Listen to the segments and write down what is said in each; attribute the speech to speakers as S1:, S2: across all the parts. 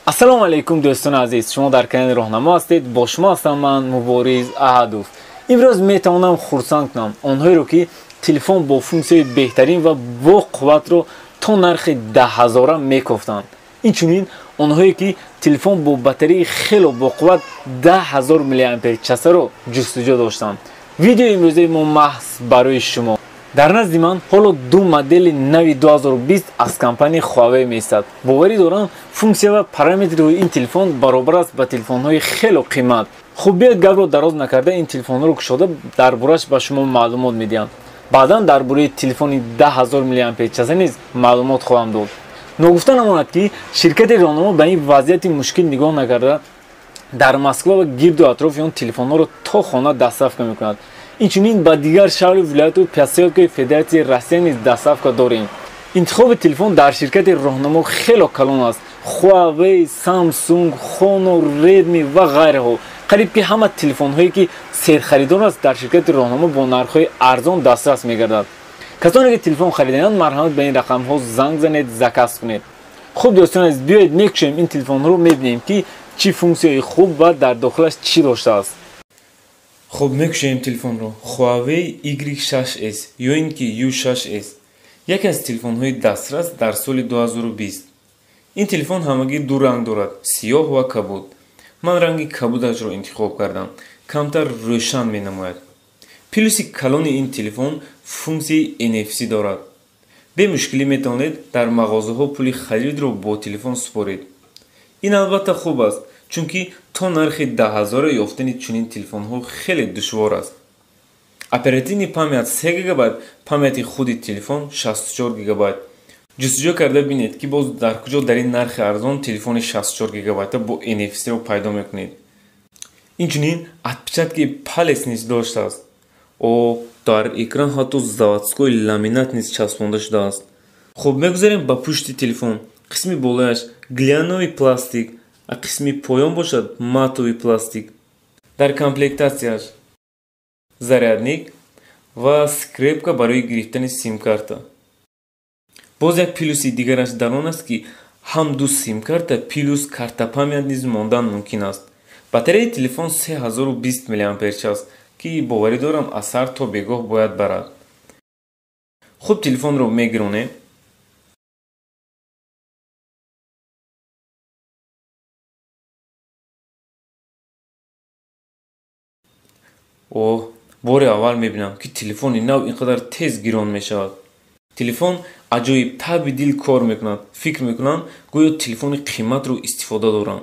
S1: Ассалому алайкум дӯстони азиз, шумо дар канали Роҳнамо ҳастед. Бо шумо ҳастам ман Мубориз Аҳадов. Имрӯз метавонам хурсанд кунам онҳоеро, ки телефон бо функсияи беҳтарин ва бо қувватро то нархи 10 000 мекофтанд. Инчунин онҳое, ки телефон бо батареяи хело боқувват 10 000 миллиампер часаро ҷустуҷӯ доштанд. Видеои имрӯзаи мо маҳз барои шумо. Дар назди ман ҳоло ду модели нави 2020 аз компанияи Huawei меистад. Боварӣ дорам, функсия ва параметрҳои ин телефон баробар аст ба телефонҳои хело қимат. Хуб, биёед, гапро дароз накарда, ин телефонҳоро кушода, дар борааш ба шумо маълумот медиҳам. Баъдан дар бораи телефони 10 000 миллиампер часа низ маълумот хоҳам дод. Ногуфта намонад, ки ширкати Роҳнамо ба ин вазъияти мушкил нигоҳ накарда, дар Москва ва гирду атрофи он телефонҳоро то хона доставка мекунад. Инчунин ба дигар шаҳру вилояту посёлкаи Федератсияи Россия низ доставка дорем. Интихоби телефон дар ширкати Роҳнамо хело калон аст: Huawei, Samsung, Honor, Redmi ва ғайраҳо. Қариб ки ҳама телефонҳое, ки серхаридор аст, дар ширкати Роҳнамо бо нархҳои арзон дастрас мегардад. Касоне ки телефон харидаанд, марҳамат, ба ин рақамҳо занг занед, заказ кунед. Хуб, дӯстони азиз, биёед, мекушоем ин телефонҳоро, мебинем, ки чӣ функсияи хуб ва дар дохилаш чӣ доштааст.
S2: Хуб, мекушоем телефонро. Huawei Y6s ё ин ки U6s яке аз телефонҳои дастрас дар соли 2020. Ин телефон ҳамагӣ ду ранг дорад: сиёҳ ва кабуд. Ман ранги кабудашро интихоб кардам, камтар рӯшан менамояд. Плюси калони ин телефон функсияи NFC дорад. Бемушкилӣ метавонед дар мағозаҳо пули харидро бо телефон супоред. Ин албатта хуб аст, чунки то нархи 10 000 ёфтани чунин телефонҳо хеле душвор аст. Оперативный память 3 гигабайт, памяти худи телефон 64 гигабайт. Ҷустуҷӯ карда бинед, ки боз дар куҷо дар ин нархи арзон телефони 64 гигабайта бо NFC-ро пайдо мекунед. Инчунин отпечатки палец низ доштааст. О, дар экран ҳатто заводской ламинат низ часпонда шудааст. Хуб, мегузарем ба пушти телефон. Қисми болояш глянцевый пластик, а қисми поён бошад матовый пластик. Дар комплектатсияш зарядник ва скрепка барои гирифтани симкарта. Боз як плюси дигараш дар он аст, ки ҳам ду симкарта плюс карта память низ мондан мумкин аст. Батареяи телефон 3020 мАч, ки боварӣ дорам, аз сар то бегоҳ бояд барад. Хуб, телефонро мегиронем. Оҳ, бори аввал мебинам, ки телефони нав ин қадар тез гирон мешавад. Телефон аҷоиб таби дил кор мекунад. Фикр мекунам, гӯё телефони қиматро истифода дорам.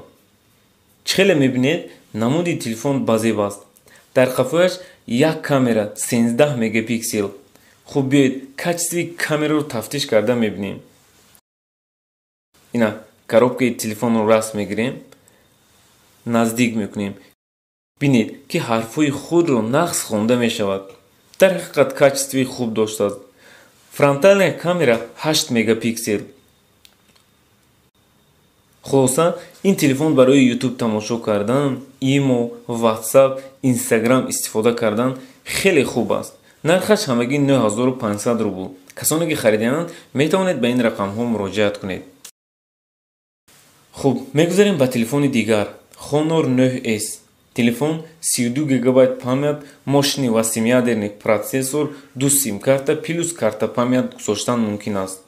S2: Чӣ хеле мебинед, намуди телефон базеб аст. Дар қафояш як камера 13 мегапиксел. Хуб, биёед, качествои камераро тафтиш карда мебинем. Ина коробкаи телефонро раст мегирем, наздик мекунем. Бинед, ки ҳарфҳои худро нағз хонда мешавад. Дар ҳақиқат качествои хуб доштааст. Фронтальная камера 8 мегапиксел. Хулоса, ин телефон барои Ютуб тамошо кардан, Имо, Ватсап, Инстаграм истифода кардан хеле хуб аст. Нархаш ҳамагӣ 9500 рубл. Касоне ки харидаанд, метавонед ба ин рақамҳо муроҷиат кунед. Хуб, мегузарем ба телефони дигар, Honor 9s. Телефон 32 гигабайт память, мощный восьмиядерный процессор, ду симкарта плюс карта память гузоштан мумкин аст.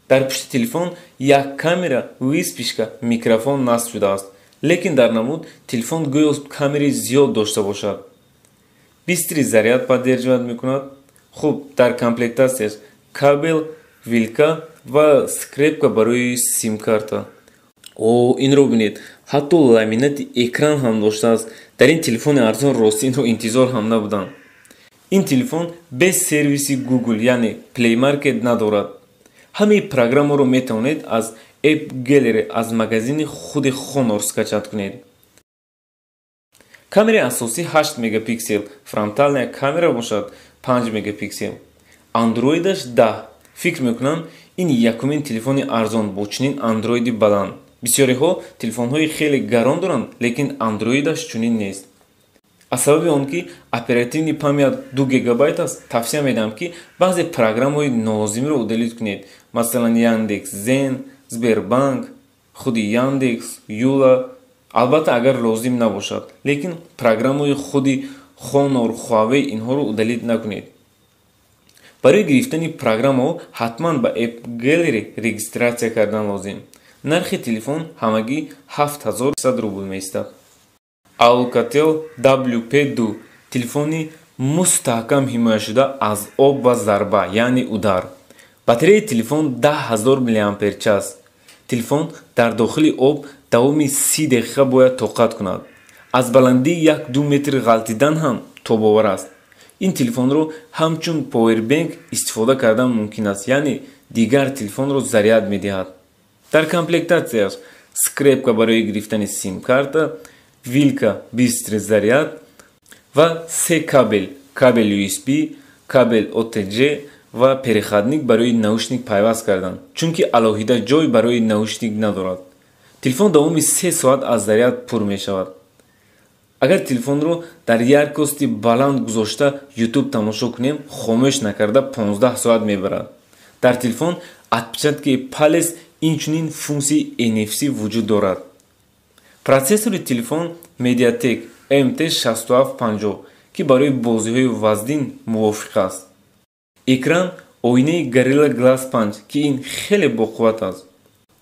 S2: Дар пушти телефон як камера, вспышка, микрофон насб шудааст, лекин дар намуд телефон гӯё камераи зиёд дошта бошад. Быстрый заряд поддерживать мекунад. Хуб, дар комплектатсияш кабел, вилка ва скрепка барои симкарта. О, инро бинед, ҳатто ламинати экран ҳам доштааст. Дар ин телефони арзон рости инро интизор ҳам набудам. Ин телефон без сервиси Google, яъне Play Market надорад. Ҳамаи программаро метавонед аз App Gallery, аз магазини худи Honor скачать кунед. Камераи асосӣ 8 мегапиксел, фронтальная камера бошад 5 мегапиксел. Андроидаш 10. Фикр мекунам, ин якумин телефони арзон бо чунин андроиди баланд. Бисёриҳо телефонҳои хеле гарон доранд, лекин андроидаш чунин нест. Аз сабаби он ки оперативный память 2 гигабайт аст, тавсия медиҳам, ки баъзе программаҳои нолозимиро удалить кунед, масалан Яндекс Зен, Сбербанк. Худи Яндекс, Юла, албатта агар лозим набошад, лекин программаҳои худи Honor, Huawei инҳоро удалить накунед. Барои гирифтани программаҳо ҳатман ба App Gallery регистрация кардан лозим. Нархи телефон ҳамагӣ 7100 рубл меистад. Alcatel WP2 телефони мустаҳкам ҳимояшуда аз об ва зарба, яъне удар. Батареяи телефон 10000 мАч. Телефон дар дохили об давоми 30 дақиқа бояд тоқат кунад. Аз баландии 1-2 метр ғалтидан ҳам тобовар аст. Ин телефонро ҳамчун повербенк истифода кардан мумкин аст, яъне дигар телефонро заряд медиҳад. Дар комплектатсияш скрепка барои гирифтани сим-карта, вилка быстрый заряд ва се кабел: кабел USB, кабел OTG ва переходник барои наушник пайваст кардан, чунки алоҳида ҷой барои наушник надорад. Телефон давоми 3 соат аз заряд пур мешавад. Агар телефонро дар яркости баланд гузошта YouTube тамошо кунем, хомӯш накарда 15 соат мебарад. Дар телефон отпечатки палец, инчунин функсияи NFC вуҷуд дорад. Процессори телефон Mediatek MT6750, ки барои бозиҳои вазнин мувофиқ аст. Экран оинаи Gorilla Glass 5, ки ин хеле боқувват аст.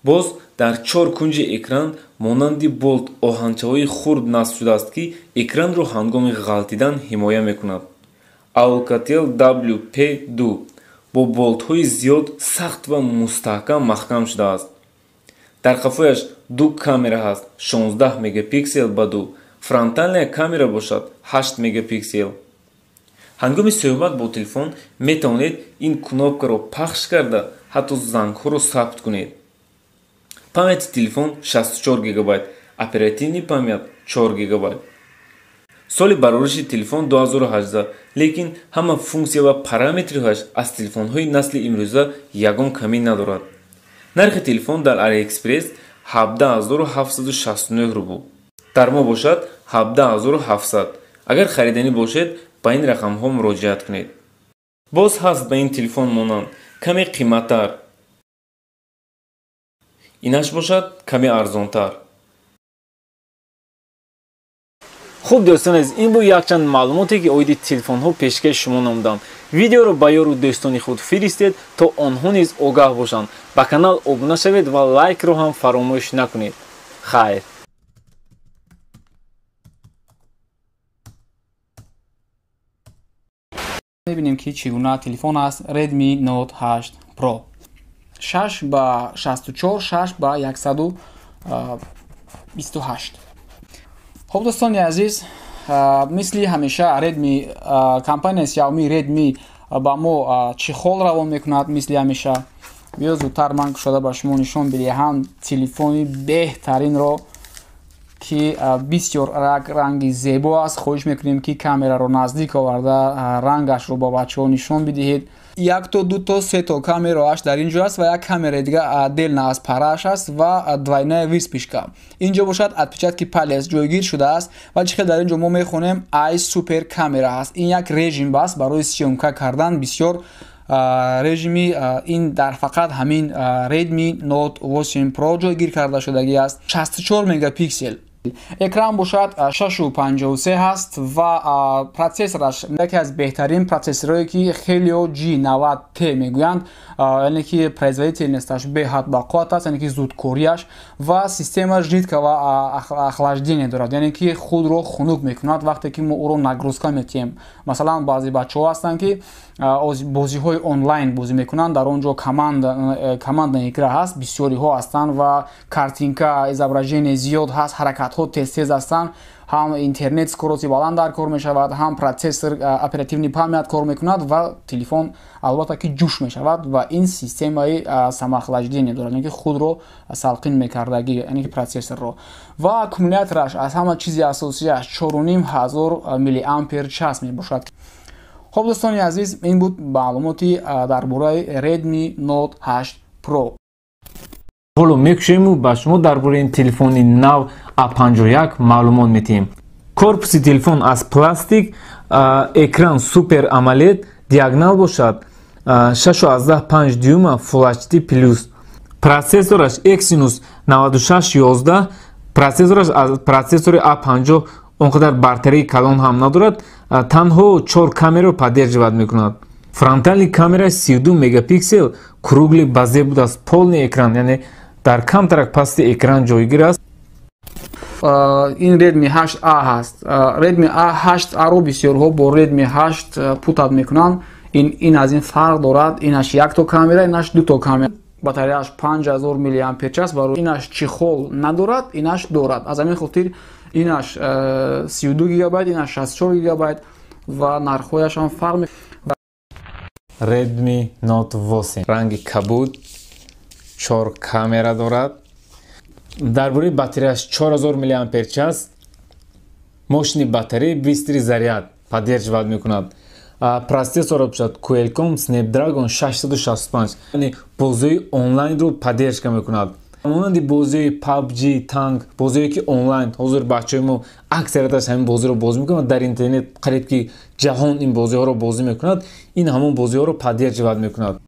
S2: Боз дар чор кунҷи экран монанди болт оҳанчаҳои хурд насб шудааст, ки экранро ҳангоми ғалтидан ҳимоя мекунад. Alcatel WP2 бо болтҳои зиёд сахт ва мустаҳкам маҳкам шудааст. Дар қафояш ду камера ҳаст, 16 мегапиксел ба ду, фронтальная камера бошад 8 мегапиксел. Ҳангоми суҳбат бо телефон метавонед ин кнопкаро пахш карда, ҳатто зангҳоро сабт кунед. Памяти телефон 64 гигабайт, оперативный память 4 гигабайт. Соли барориши телефон 2018, лекин ҳама функсия ва параметрҳояш аз телефонҳои насли имрӯза ягон камӣ надорад. Нархи телефон дар AliExpress 17769 рубл, дар мо бошад 17700. Агар хариданӣ бошед, ба ин рақамҳо муроҷиат кунед. Боз ҳаст ба ин телефон монанд, каме қиматтар. Инаш бошад каме арзонтар.
S1: Хуб, дӯстони азиз, ин буд якчанд маълумоте, ки оиди телефонҳо пешкаши шумо намудам. Видеоро ба ёру дӯстони худ фиристед, то онҳо низ огаҳ бошанд. Ба канал обуна шавед ва лайкро ҳам фаромӯш накунед. Хайр.
S3: Мебинем, ки чӣ гуна телефон аст Redmi Note 8 Pro 6 ба 64, 6 ба 128. Хуб, дӯстони азиз, мисли ҳамеша Redmi, компанияи Xiaomi Redmi ба мо чехол равон мекунад, мисли ҳамеша. Биё, зудтар ман кушода ба шумо нишон бидиҳам телефони беҳтаринро, ки бисёр ранги зебо аст. Хоҳиш мекунем, ки камераро наздик оварда, рангашро ба бачаҳо нишон бидиҳед. Якто, дуто, сето камерааш дар ин ҷо аст ва як камераи дига отдельно аз парааш аст ва двойная вспышка. Ин ҷо бошад отпечатки палец ҷойгир шудааст ва чӣ хел дар ин ҷо мо мехонем, ай супер камера аст. Ин як режим аст барои съёмка кардан, бисёр режими ин дар фақат ҳамин Redmi Note 8 Pro ҷойгир карда шудагӣ аст. 64 мегапиксел экран бошад, 6,53 ҳаст ва процессораш яке аз беҳтарин процессорҳое, ки Helio G90T мегӯянд, яъне ки производительносташ беҳад бақувват аст, яъне ки зудкориаш, ва система жидкого охлаждения дорад, яъне ки худро хунук мекунад, вақте ки мо ӯро нагрузка метиҳем. Масалан, баъзе бачаҳо ҳастанд, ки бозиҳои онлайн бозӣ мекунанд, дар он ҷо командная игра ҳаст, бисёриҳо ҳастанд ва картинка, изображение зиёд ҳаст, ҳаракатҳо тез-тез ҳастанд, ҳам интернет скорости баланд дар кор мешавад, ҳам процессор, оперативный память кор мекунад ва телефон албатта ки ҷӯш мешавад. Ва ин системаи самоохлаждение дорад, яъне ки худро салқин мекардагӣ, яъне ки процессорро. Ва аккумулятораш, аз ҳама чизи асосиаш, 4500 миллиампер час мебошад. Хуб, дӯстони азиз, ин буд маълумоти дар бораи Redmi Note 8 Pro.
S1: Ҳоло мекушоему ба шумо дар бораи ин телефони нав A51 маълумот медиҳем. Корпуси телефон аз пластик, экран Super AMOLED, диагонал бошад 6,5 дюйма Full HD+.
S2: Процессораш Exynos 9611. Процессораш аз процессори A50 он қадар бартарии калон ҳам надорад, танҳо чор камераро поддерживать мекунад. Фронтальный камера 32 мегапиксел, круглый безел будааст, полный экран, яъне дар камтарак пасти экран ҷойгир аст.
S3: Ин Redmi 8A ҳаст. Redmi 8A-ро бисёрҳо бо Redmi 8 путать мекунанд. Ин аз ин фарқ дорад: инаш якто камера, инаш дуто камера. Батареяаш 5000 миллиампер-час. Барои инаш чехол надорад, инаш дорад. Аз ҳамин хотир инаш 32 гигабайт, инаш 64 гигабайт ва нархҳояшам фарқ.
S2: Redmi Note 8 ранги кабуд, чор камера дорад. Дар бораи батареяш: 4000 миллиампер-час, мощный батарея, быстрый заряд поддерживать мекунад. Процессор бошад Qualcomm Snapdragon 665, яъне бозиҳои онлайнро поддержка мекунад, монанди бозиҳои PUBG, танк, бозиҳое ки онлайн. Ҳозир бачаҳои мо аксарияташ ҳамин бозиро бозӣ мекунад дар интернет, қариб ки ҷаҳон ин бозиҳоро бозӣ мекунад. Ин ҳамон бозиҳоро поддерживать мекунад.